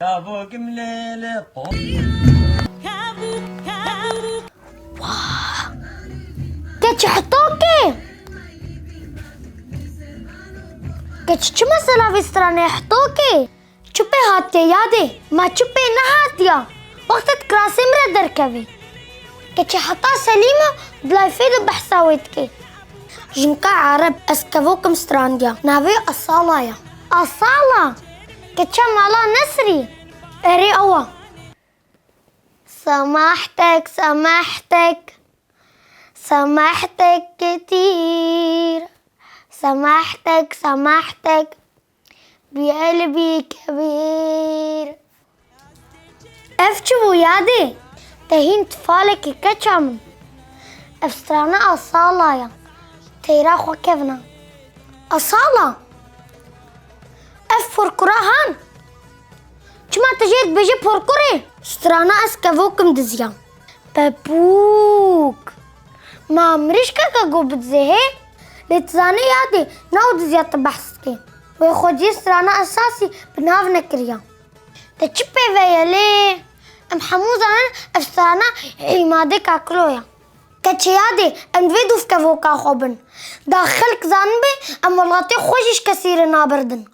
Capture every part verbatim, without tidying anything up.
Kabûk milêlê. Keçî hetokê. Keçî çi mesela vê stranê hetokê? Çi pê hatiye yadê? Ma çi pê nehatiya? Wextê di kirasê min re derkevê. Keçî heta Selîmo di layfê de behsa wê dike. Jinka Ereb ez kevokim strandiya. Navê Asala ya. Asala? Keçe mala Nesrî. Erê ew a. Semahtek, semahtek. Semahtek ketîr. Semahtek, semahtek. Bi elbî kebîr. Ev çi bû yadê? Te hîn tifalekî keça min. Ev strana Asala ya. Teyra xwe kevna. Asala! Ev porkura han. Çima tu jê dibêjî porkurê? Strana ez kevokim diziya. Pepûk. Ma mirîşkeke ku bidizê hê? Lê tu zanî yadê, nav diziya tu behs dikê. Wê xwecî strana esasî bi nav nekiriya. Te çi pê ve ye lê? Em hemû zanin ev strana Îmadê Kakilo ya. Keçê yadê, em divê dûv kevoka xwe bin. Da xelk zanibê, em welatê xwe jî ji kesî re nabirdin.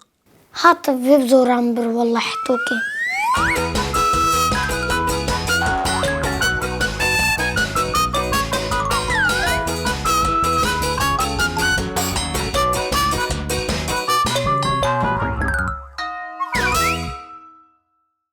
Hat vê bi zora min bir, wellah hetokê.